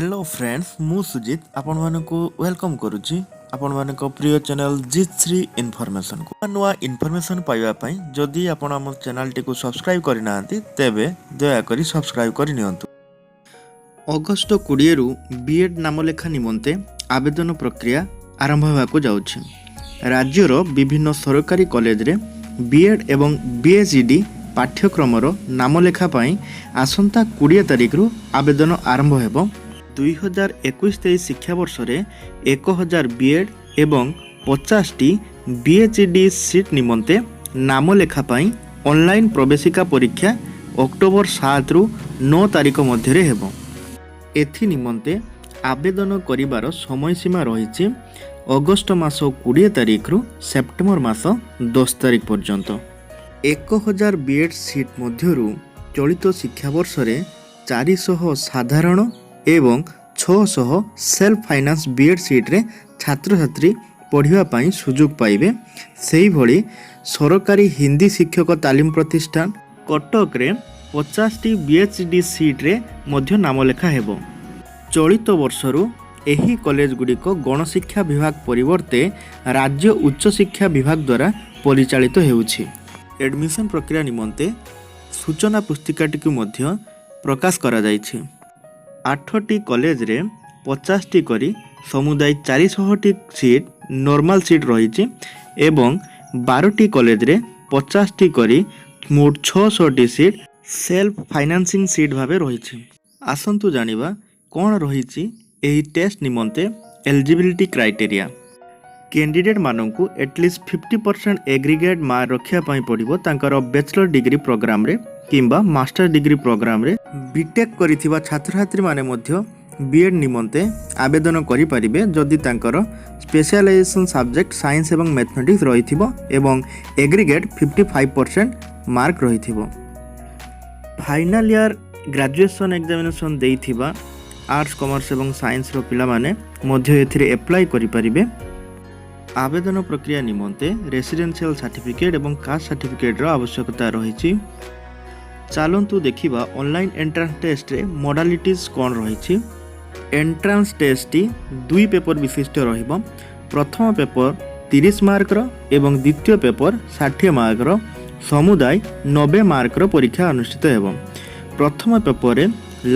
Hello friends, ମୁଁ ସୁଜିତ ଆପଣମାନଙ୍କୁ welcome କରୁଛି ଆପଣମାନଙ୍କ ପ୍ରିୟ ଚ୍ୟାନେଲ୍ ଜିତ୍ ଶ୍ରୀ ଇନଫର୍ମେସନ୍କୁ। ନୂଆ ନୂଆ ଇନଫର୍ମେସନ୍ ପାଇବା ପାଇଁ ଯଦି ଆପଣ ଆମ ଚ୍ୟାନେଲ୍ଟିକୁ ସବସ୍କ୍ରାଇବ୍ କରିନାହାନ୍ତି, ତେବେ ଦୟାକରି ସବସ୍କ୍ରାଇବ୍ କରିନିଅନ୍ତୁ। ଅଗଷ୍ଟ 20ରୁ ବି ଏଡ଼୍ ନାମଲେଖା ନିମନ୍ତେ ଆବେଦନ ପ୍ରକ୍ରିୟା ଆରମ୍ଭ ହେବାକୁ ଯାଉଛି। ରାଜ୍ୟର ବିଭିନ୍ନ ସରକାରୀ କଲେଜରେ ବି ଏଡ଼୍ ଏବଂ ବି ଏଚ୍ ଇ ଡ଼ି ପାଠ୍ୟକ୍ରମର ନାମଲେଖା ପାଇଁ ଆସନ୍ତା 20 ତାରିଖରୁ ଆବେଦନ ଆରମ୍ଭ ହେବ। 2021-23 ଶିକ୍ଷାବର୍ଷରେ 1000 ବି ଏଡ଼୍ ଏବଂ 50ଟି B H E D seat ନିମନ୍ତେ ନାମଲେଖା ପାଇଁ ଅନଲାଇନ୍ ପ୍ରବେଶିକା ପରୀକ୍ଷା ଅକ୍ଟୋବର 7ରୁ 9 ତାରିଖ ମଧ୍ୟରେ ହେବ। ଏଥି ନିମନ୍ତେ ଆବେଦନ କରିବାର ସମୟସୀମା ରହିଛି ଅଗଷ୍ଟ ମାସ 20 ତାରିଖରୁ ସେପ୍ଟେମ୍ବର ମାସ 10 ତାରିଖ ପର୍ଯ୍ୟନ୍ତ। 1000 ବି ଏଡ଼୍ ସିଟ୍ ମଧ୍ୟରୁ ଚଳିତ ଶିକ୍ଷାବର୍ଷରେ 400 ସାଧାରଣ ଏବଂ 600 ସେଲ୍ଫ ଫାଇନାନ୍ସ ବି ଏଡ଼୍ ସିଟ୍ରେ ଛାତ୍ରଛାତ୍ରୀ ପଢ଼ିବା ପାଇଁ ସୁଯୋଗ ପାଇବେ। ସେହିଭଳି ସରକାରୀ ହିନ୍ଦୀ ଶିକ୍ଷକ ତାଲିମ ପ୍ରତିଷ୍ଠାନ, କଟକରେ 50ଟି ବି ଏଚ୍ ଇ ଡ଼ି ସିଟ୍ରେ ମଧ୍ୟ ନାମଲେଖା ହେବ। ଚଳିତ ବର୍ଷରୁ ଏହି କଲେଜଗୁଡ଼ିକ ଗଣଶିକ୍ଷା ବିଭାଗ ପରିବର୍ତ୍ତେ ରାଜ୍ୟ ଉଚ୍ଚଶିକ୍ଷା ବିଭାଗ ଦ୍ୱାରା ପରିଚାଳିତ ହେଉଛି। ଆଡ଼ମିସନ୍ ପ୍ରକ୍ରିୟା ନିମନ୍ତେ ସୂଚନା ପୁସ୍ତିକାଟିକୁ ମଧ୍ୟ ପ୍ରକାଶ କରାଯାଇଛି। ଆଠଟି କଲେଜରେ 50ଟି କରି ସମୁଦାୟ 400ଟି ସିଟ୍, ନର୍ମାଲ୍ ସିଟ୍ ରହିଛି ଏବଂ 12ଟି କଲେଜରେ 50ଟି କରି ମୋଟ 600ଟି ସିଟ୍ ସେଲ୍ଫ ଫାଇନାନ୍ସିଂ ସିଟ୍ ଭାବେ ରହିଛି। ଆସନ୍ତୁ ଜାଣିବା କ'ଣ ରହିଛି ଏହି ଟେଷ୍ଟ ନିମନ୍ତେ ଏଲିଜିବିଲିଟି କ୍ରାଇଟେରିଆ। କ୍ୟାଣ୍ଡିଡେଟ୍ମାନଙ୍କୁ ଆଟଲିଷ୍ଟ 50% ଏଗ୍ରିଗେଟ୍ ମାର୍କ ରଖିବା ପାଇଁ ପଡ଼ିବ ତାଙ୍କର ବ୍ୟାଚଲର ଡିଗ୍ରୀ ପ୍ରୋଗ୍ରାମରେ କିମ୍ବା ମାଷ୍ଟର ଡିଗ୍ରୀ ପ୍ରୋଗ୍ରାମରେ। ବିଟେକ୍ କରିଥିବା ଛାତ୍ରଛାତ୍ରୀମାନେ ମଧ୍ୟ ବି ଏଡ଼୍ ନିମନ୍ତେ ଆବେଦନ କରିପାରିବେ, ଯଦି ତାଙ୍କର ସ୍ପେଶିଆଲାଇଜେସନ୍ ସବଜେକ୍ଟ ସାଇନ୍ସ ଏବଂ ମ୍ୟାଥମେଟିକ୍ସ ରହିଥିବ ଏବଂ ଏଗ୍ରିଗେଟ୍ 55% ମାର୍କ ରହିଥିବ। ଫାଇନାଲ୍ ଇୟର୍ ଗ୍ରାଜୁଏସନ୍ ଏକ୍ଜାମିନେସନ୍ ଦେଇଥିବା ଆର୍ଟ୍ସ, କମର୍ସ ଏବଂ ସାଇନ୍ସର ପିଲାମାନେ ମଧ୍ୟ ଏଥିରେ ଆପ୍ଲାଏ କରିପାରିବେ। ଆବେଦନ ପ୍ରକ୍ରିୟା ନିମନ୍ତେ ରେସିଡେନ୍ସିଆଲ ସାର୍ଟିଫିକେଟ୍ ଏବଂ କାଷ୍ଟ ସାର୍ଟିଫିକେଟ୍ର ଆବଶ୍ୟକତା ରହିଛି। ଚାଲନ୍ତୁ ଦେଖିବା ଅନଲାଇନ୍ ଏଣ୍ଟ୍ରାନ୍ସ ଟେଷ୍ଟରେ ମଡାଲିଟିଜ୍ କ'ଣ ରହିଛି। ଏଣ୍ଟ୍ରାନ୍ସ ଟେଷ୍ଟଟି ଦୁଇ ପେପର ବିଶିଷ୍ଟ ରହିବ। ପ୍ରଥମ ପେପର 30 ମାର୍କର ଏବଂ ଦ୍ୱିତୀୟ ପେପର 60 ମାର୍କର, ସମୁଦାୟ 90 ମାର୍କର ପରୀକ୍ଷା ଅନୁଷ୍ଠିତ ହେବ। ପ୍ରଥମ ପେପରରେ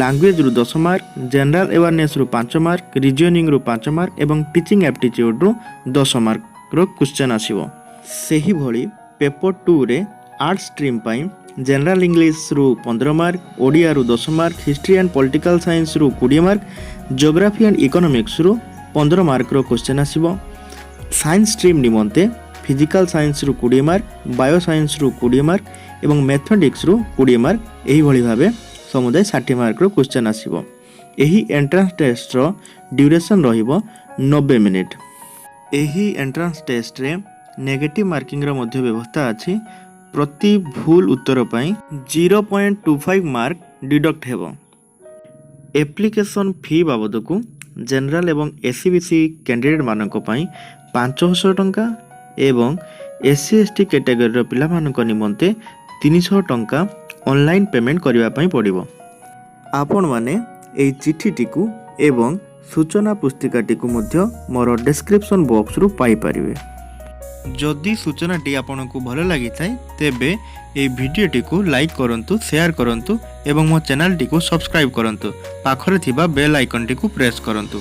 ଲାଙ୍ଗୁଏଜରୁ 10 ମାର୍କ, ଜେନେରାଲ ଆୱାରନେସ୍ରୁ 5 ମାର୍କ, ରିଜନିଂରୁ 5 ମାର୍କ ଏବଂ ଟିଚିଂ ଆପ୍ଟିଚ୍ୟୁଡ଼ରୁ 10 ମାର୍କର କ୍ୱେଶ୍ଚନ୍ ଆସିବ। ସେହିଭଳି ପେପର ଟୁରେ ଆର୍ଟ୍ସ ଷ୍ଟ୍ରିମ୍ ପାଇଁ ଜେନେରାଲ ଇଂଲିଶରୁ 15 ମାର୍କ, ଓଡ଼ିଆରୁ 10 ମାର୍କ, ହିଷ୍ଟ୍ରି ଆଣ୍ଡ ପଲିଟିକାଲ ସାଇନ୍ସରୁ 20 ମାର୍କ, ଜିଓଗ୍ରାଫି ଆଣ୍ଡ ଇକୋନୋମିକ୍ସରୁ 15 ମାର୍କର କ୍ୱେଶ୍ଚନ୍ ଆସିବ। ସାଇନ୍ସ ଷ୍ଟ୍ରିମ୍ ନିମନ୍ତେ ଫିଜିକାଲ ସାଇନ୍ସରୁ 20 ମାର୍କ, ବାୟୋ ସାଇନ୍ସରୁ 20 ମାର୍କ ଏବଂ ମ୍ୟାଥମେଟିକ୍ସରୁ 20 ମାର୍କ, ଏହିଭଳି ଭାବେ ସମୁଦାୟ 60 ମାର୍କର କ୍ୱେଶ୍ଚନ୍ ଆସିବ। ଏହି ଏଣ୍ଟ୍ରାନ୍ସ ଟେଷ୍ଟର ଡ୍ୟୁରେସନ୍ ରହିବ 90 ମିନିଟ୍। ଏହି ଏଣ୍ଟ୍ରାନ୍ସ ଟେଷ୍ଟରେ ନେଗେଟିଭ୍ ମାର୍କିଂର ମଧ୍ୟ ବ୍ୟବସ୍ଥା ଅଛି। ପ୍ରତି ଭୁଲ ଉତ୍ତର ପାଇଁ 0.25 ମାର୍କ ଡିଡକ୍ଟ ହେବ। ଆପ୍ଲିକେସନ୍ ଫି ବାବଦକୁ ଜେନେରାଲ ଏବଂ ଏସ୍ ଇ ବି ସି କ୍ୟାଣ୍ଡିଡେଟ୍ମାନଙ୍କ ପାଇଁ 500 ଟଙ୍କା ଏବଂ ଏସ୍ ସି, ଏସ୍ ଟି କ୍ୟାଟେଗୋରୀର ପିଲାମାନଙ୍କ ନିମନ୍ତେ 300 ଟଙ୍କା ଅନଲାଇନ୍ ପେମେଣ୍ଟ କରିବା ପାଇଁ ପଡ଼ିବ। ଆପଣମାନେ ଏହି ଚିଠିଟିକୁ ଏବଂ ସୂଚନା ପୁସ୍ତିକାଟିକୁ ମଧ୍ୟ ମୋର ଡେସ୍କ୍ରିପସନ୍ ବକ୍ସରୁ ପାଇପାରିବେ। ଯଦି ସୂଚନାଟି ଆପଣଙ୍କୁ ଭଲ ଲାଗିଥାଏ, ତେବେ ଏହି ଭିଡ଼ିଓଟିକୁ ଲାଇକ୍ କରନ୍ତୁ, ସେୟାର କରନ୍ତୁ ଏବଂ ମୋ ଚ୍ୟାନେଲଟିକୁ ସବସ୍କ୍ରାଇବ୍ କରନ୍ତୁ। ପାଖରେ ଥିବା ବେଲ୍ ଆଇକନ୍ଟିକୁ ପ୍ରେସ୍ କରନ୍ତୁ।